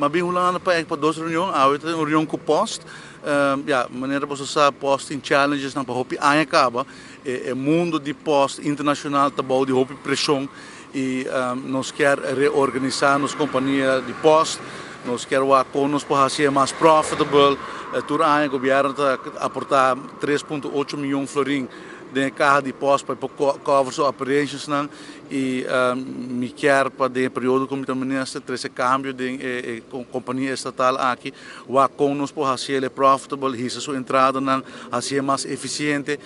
M'a bin Hulanda pa pa dos reunion, awe ta un reunion ku Post. Ya, manera boso sa, Post tin challengesnan pa hopi aña kaba. E mundo di post internashonal ta bou di hopi preshon i nos kier reorganisá nos kompania di post. Nos kier wak kon nos por hasi e mas profitable. Tur aña gobièrnu ta aportá 3.8 mion florin den e kaha di post pa e por cover su operationsnan. I mi kier pa den e periodo ku mi ta minister trese kambio den e kompania estatal aki, wak kon nos por hasiel e profitable, hisa su entradanan, hasié mas efisiente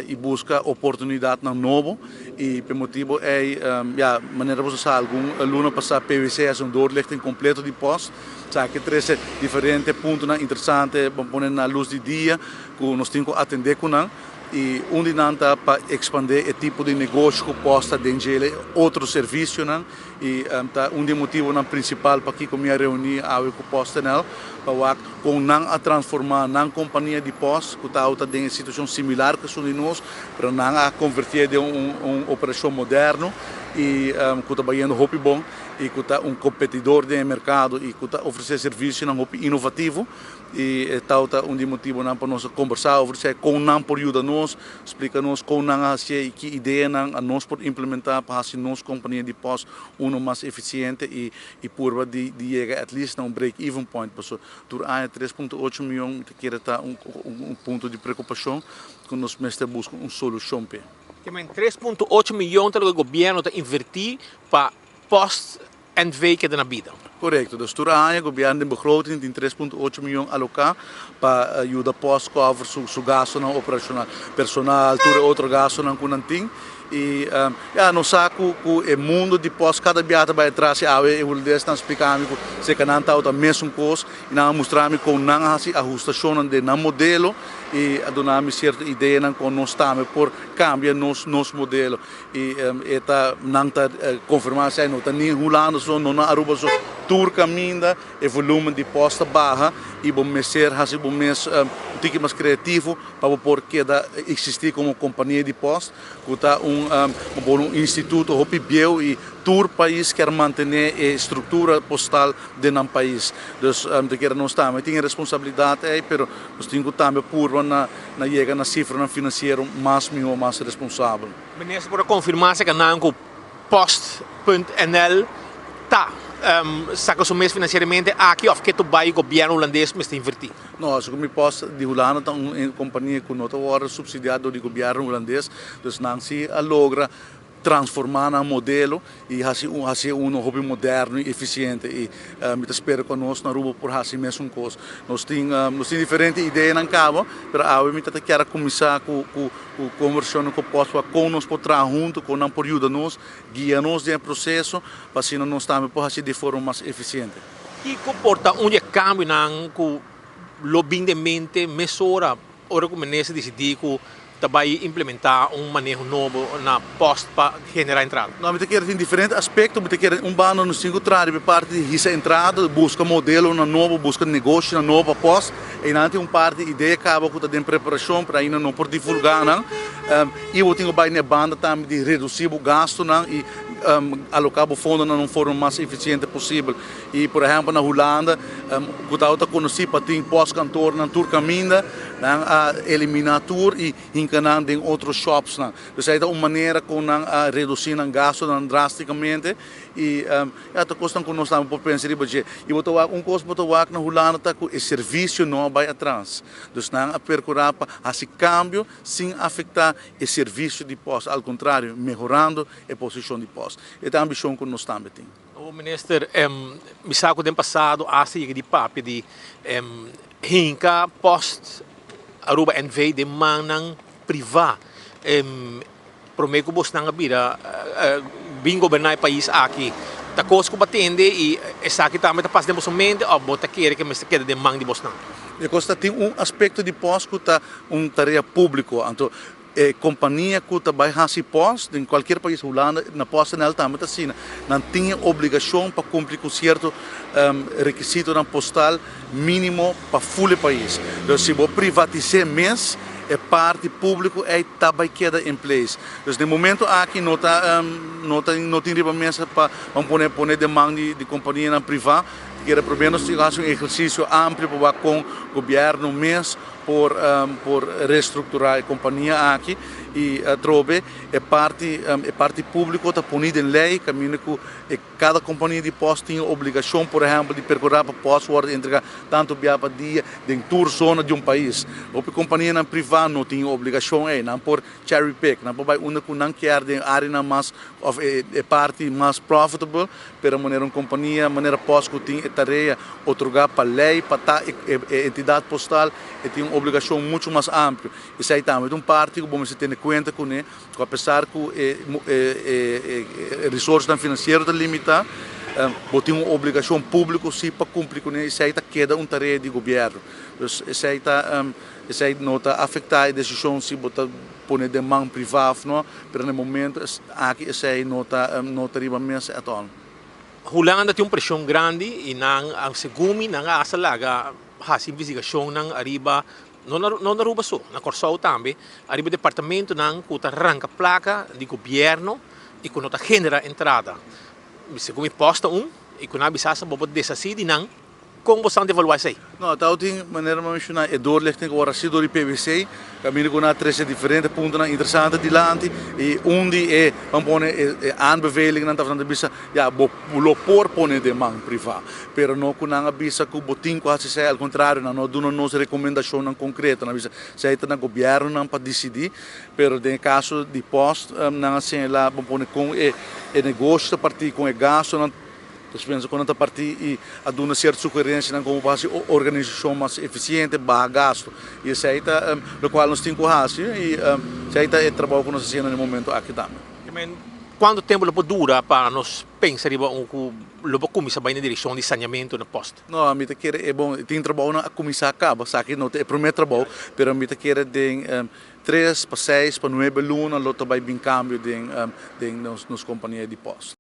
i buska oportunidatnan nobo. I pa e motibu ei, ya, manera boso sa algun luna pasá PwC a hasi un doorlichting kompleto di post. Esaki trese diferente puntonan interesante, bo pone na lus di dia ku nos tin ku atendé ku nan. I un di nan ta pa ekspandé e tipo di negoshi ku pòst ta den djele otro servisionan i ta un di e motibonan prinsipal pakiko mi a reuní awe ku PostNL pa wak kon nan a transformá nan kompania di pòst ku ta ta den e situashon similar ku esun di nos pero nan a konvertié den un operashon moderno i ku ta bayendo hopi bon i ku ta un kompetidor den e merkado i ku ta ofresé servisionan hopi inovativo. I e tau ta un di e motibonan pa nos a kombersá over esei, kon nan por yuda nos, splika nos kon nan a hasié i ki ideanan a nos por implementá pa hasi nos kompania di pòst uno mas efisiente i i purba di di yega at least na un break even point. Pasobra tur aña 3.8 mion mi ta kere ta un un punto di preokupashon ku nos mester buska un solushon p'e. Te men 3.8 mion ta loke gobièrnu ta invertí pa pòst NV keda na bida. Korekto. Dus tur aña gobièrnu den begroting tin 3.8 mion aloká pa yuda pòst kòver su gastunan operashonal, personal, tur e otro gastunan ku nan tin. I ya, nos sa ku ku e mundu di pòst kada bia ta bai atras i awe e hulandesnan splika mi ku seka nan tabata mesun kos i nan a mustra mi kon nan a hasi ahustashonnan den nan modelo i a duna mi sierto ideanan kon nos tambe por kambia nos nos modelo. I e ta nan ta konfirmá esei no ta ni Hulanda so, no na Aruba so, tur kaminda e volumen di pòst ta baha i bo mester hasi bo mes un tiki mas kreativo pa bo por keda eksistí komo kompania di pòst ku ta un bo por un instituto hopi bieu i tur pais kier mantené e struktura postal den nan pais. Dus mi ta kere nos tambe tin e responsabilidat ei pero nos tin ku tambe purba na na yega na sifranan finansiero mas mihó, mas responsabel. Minister por a konfirmá si nan ku Post punt nl ta saka su mes finansieramente aki òf ke tur bai gobièrnu hulandes mester invertí? No, segun mi Post di Hulanda ta un kompania ku no ta wòrdu supsidiá dor di gobièrnu hulandes, dus nan si a logra transformá nan modelo i hasi un hasi uno hopi moderno i efisiente i mi ta spera ku anos na Aruba por hasi mesun kos. Nos tin nos tin diferente ideanan kaba pero awe mi ta ta kier a kuminsá ku ku ku konversashonnan ku Post pa kon nos por traha huntu, kon nan por yuda nos, guia nos den e proseso pa asina nos tambe por hasi di forma mas efisiente. Kiko por ta un di e kambionan ku lo bin den mente mesora ora ku minister disidí ku ta bai implementá un maneho nobo na pòst pa generá entrada? No, mi ta kere tin diferente aspekto. Mi ta kere un banda nos tin ku traha riba e parti di hisa entrada, buska modelonan nobo, buska negoshonan nobo pa pòst. Einan tin un par di idea kaba ku ta den preparashon, pero ainda no por divulgá nan. I bo tin ku bai na e banda tambe di redusí bo gastunan i aloká bo fondonan na un forma mas efisiente posibel. I por ehèmpel na Hulanda ku tabata konosí pa tin pòstkantornan tur kaminda, nan a eliminá tur i hinka nan den otro shòpsnan. Dus ei ta un manera kon nan a redusí nan gastunan drástikamente i ya ta kosnan ku nos tambe por pensa riba dje. I bo ta wak un kos bo ta wak na Hulanda ta ku e servisio no a bai atras. Dus nan a perkurá pa hasi kambio sin afektá e servisio di pòst, al kontrario mehorando e posishon di pòst. E ta ambishon ku nos tambe tin. O minister, mi sa ku den pasado asta yega di papia di hinka Post Aruba NV den mannan privá. Promé ku bosnan a bira bin goberná e pais aki, ta kos ku bo a tende i esaki tambe ta pasa den boso mente òf bo ta kere ku mester keda den man di bosnan? E kos ta tin un aspekto di pòst ku ta un tarea públiko. Anto E kompania ku ta bai hasi pòst den kualkier pais, Hulanda, na PostNL tambe ta asina, nan tin e obligashon pa kumpli ku sierto rekisitonan postal mínimo pa ful e pais. Dus si bo privatis'é mes, e parti públiko ei ta bai keda in place. Dus den momento aki no ta no ta no tin riba mesa pa ban pone pone den man di kompanianan privá. kere promé nos tin ku hasi un ehersisio amplio pa wak kon gobièrnu mes por por restrukturá e kompania aki i atrobe e parti e parti públiko ta poni den lei kaminda ku e kada kompania di pòst tin e obligashon por ehèmpel di perkurá pa pòst wòrdu entregá tantu bia pa dia den tur zona di un pais. Hopi kompanianan privá no tin e obligashon ei, nan por cherry pick, nan por bai unda ku nan kier den areanan mas òf e parti mas profitable, pero manera un kompania manera pòst ku tin e tarea otorgá pa lei pa ta e entidat postal e tin un obligashon muchu mas amplio. Esei tambe ta un parti ku bo mester tene kuenta kuné ku apesar ku e resorsnan finansiero ta limitá, bo tin un obligashon públiko si pa kumpli kuné, esei ta keda un tarea di gobièrnu. Dus esei ta esei no ta afektá e desishon si bo ta pone den man privá òf no, pero na e momento aki esei no ta no ta riba mesa at all. Hulanda tin un preshon grandi i nan segun mi nan a hasta laga hasi investigashonnan ariba No na no na Aruba so, na Kòrsou tambe, ariba departamentonan ku ta ranka plaka di gobièrnu i ku no ta generá entrada. Segun mi pòst ta un i ku nan a bisa bo por deshasí di nan, kon bo san devaluá esei? No, tau tin manera mi a menshoná e doorlichting ku ora si dor di PBC, kaminda ku nan a trese diferente puntonan interesante dilanti i un di e, ban pone e aanbevelingnan tabata nan ta bisa, Ya, bo lo por pone den man privá, pero no ku nan a bisa ku bo tin ku hasi esei, al kontrario, nan no a duna nos rekomendashonnan konkreto, nan a bisa esei ta na gobièrnunan pa disidí, pero den e kaso di pòst nan a señalá bo pone kon e negoshi ta partí, kon e gastunan, despensa, kon nan ta partí i a duna sierto sugerensianan komo pa hasi organisashon mas efisiente, baha gastu. I esei ta lokual nos tin ku hasi i esei ta e trabou ku nos ta hasiendo na e momento aki tambe. Cuanto tempo lo por dura pa nos pensa riba un cu lo por cuminsa bay na direccion di saneamento na post? No, mi ta kere e bon, tin trabounan a cuminsa caba, esaki no ta e primer trabou, pero mi ta kere den tres pa seis pa nuebe luna lo ta bay bin cambio den den nos compania di post.